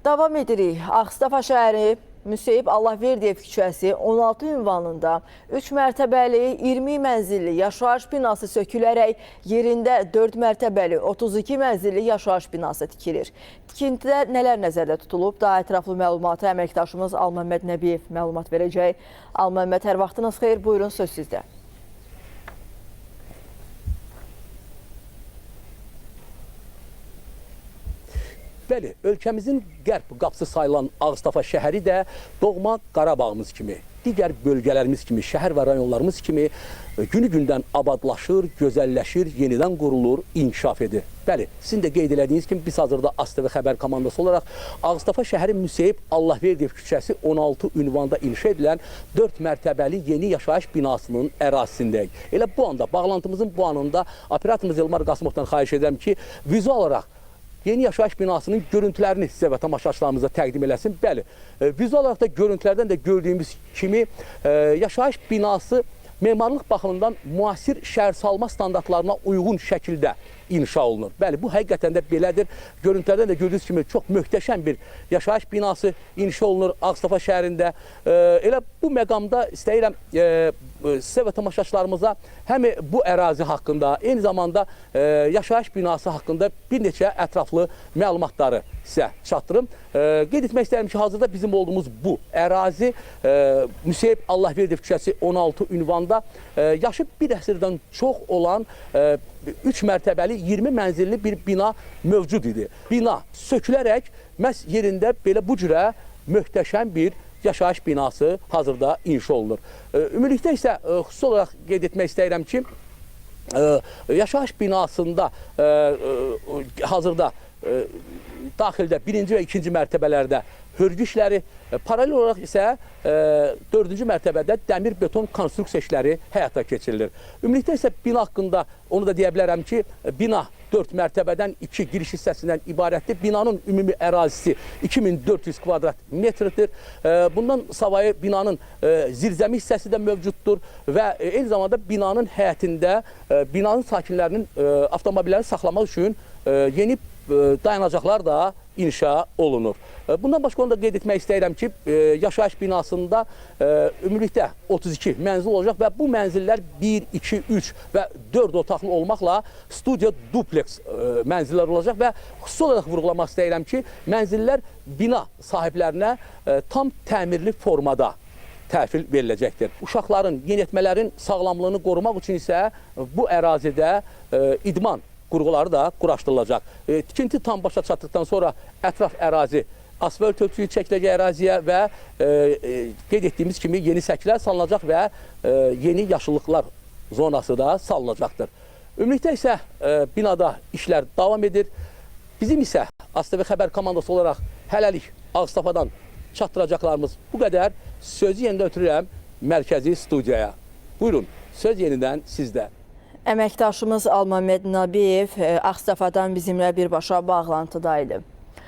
Davam edirik. Ağstafa şəhəri Müseyib Allahverdiyev küçəsi 16 ünvanında 3 mərtəbəli 20 mənzilli yaşayış binası sökülərək yerində 4 mərtəbəli 32 mənzilli yaşayış binası tikilir. Tikintidə nələr nəzərdə tutulub? Daha ətraflı məlumatı əməkdaşımız Alməmməd Nəbiyev məlumat verəcək. Alməmməd, hər vaxtınız xeyir. Buyurun, söz sizdə. Bəli, ölkəmizin qərb qapısı sayılan Ağstafa şəhəri də doğma Qarabağımız kimi, digər bölgələrimiz kimi, şəhər və rayonlarımız kimi günü-gündən abadlaşır, gözəlləşir, yenidən qurulur, inkişaf edir. Bəli, sizin də qeyd elədiyiniz kimi biz hazırda ASTV xəbər komandası olaraq Ağstafa şəhəri Müseyib Allahverdiyev küçəsi 16 ünvanda inşa edilən 4 mərtəbəli yeni yaşayış binasının ərazisindəyik. Elə bu anda, bağlantımızın bu anında operatorumuz Elmar Qasımovdan xahiş edirəm ki, vizual olaraq yeni yaşayış binasının görüntülərini sizə və tamaşaçılarımıza təqdim eləsin. Bəli, vizual olaraq da görüntülərdən də gördüyümüz kimi yaşayış binası memarlıq baxımından müasir şəhərsalma standartlarına uyğun şəkildə inşa olunur. Bəli, bu həqiqətən də belədir. Görüntülərdən də gördüyünüz kimi çox möhtəşəm bir yaşayış binası inşa olunur Ağstafa şəhərində. Elə bu məqamda istəyirəm sizə və tamaşaçılarımıza həm bu ərazi haqqında, eyni zamanda yaşayış binası haqqında bir neçə ətraflı məlumatları sizə çatdırım. Qeyd etmək istəyirəm ki, hazırda bizim olduğumuz bu ərazi Müseyib Allahverdiyev küçəsi 16 ünvanda yaşı bir əsrdən çox olan 3 mərtəbəli 20 mənzilli bir bina mövcud idi. Bina sökülərək məhz yerində belə bu cürə möhtəşəm bir yaşayış binası hazırda inşa olunur. Ümumilikdə isə xüsusi olaraq qeyd etmək istəyirəm ki, yaşayış binasında hazırda daxildə birinci və ikinci mərtəbələrdə hörgü işləri, paralel olaraq isə dördüncü mərtəbədə dəmir beton konstruksiya işləri həyata keçirilir. Ümumilikdə isə bina haqqında onu da deyə bilərəm ki, bina 4 mərtəbədən 2 giriş hissəsindən ibarətdir. Binanın ümumi ərazisi 2400 kvadrat metrdir. Bundan savayı binanın zirzəmi hissəsi də mövcuddur və eyni zamanda binanın həyətində binanın sakinlərinin avtomobilləri saxlamaq üçün yeni dayanacaqlar da inşa olunur. Bundan başqa onu da qeyd etmək istəyirəm ki, yaşayış binasında ümumilikdə 32 mənzil olacaq və bu mənzillər 1, 2, 3 və 4 otaqlı olmaqla studiya dupleks mənzillər olacaq və xüsusi olaraq vurğulamaq istəyirəm ki, mənzillər bina sahiblərinə tam təmirli formada təhvil veriləcəkdir. Uşaqların, yeniyetmələrin sağlamlığını qorumaq üçün isə bu ərazidə idman qurğuları da quraşdırılacaq. Tikinti tam başa çatdıqdan sonra ətraf ərazi asfalt örtüyü çəkiləcək əraziyə və qeyd etdiyimiz kimi yeni səkilər salınacaq və yeni yaşıllıqlar zonası da salınacaqdır. Ümumilikdə isə binada işlər davam edir. Bizim isə ASTV xəbər komandası olaraq hələlik Ağstafadan çatdıracaqlarımız bu qədər. Sözü yenidən ötürürəm mərkəzi studiyaya. Buyurun, söz yenidən sizdə. Əməkdaşımız Alməmməd Nabiyev Ağstafadan bizimlə birbaşa bağlantıdaydı.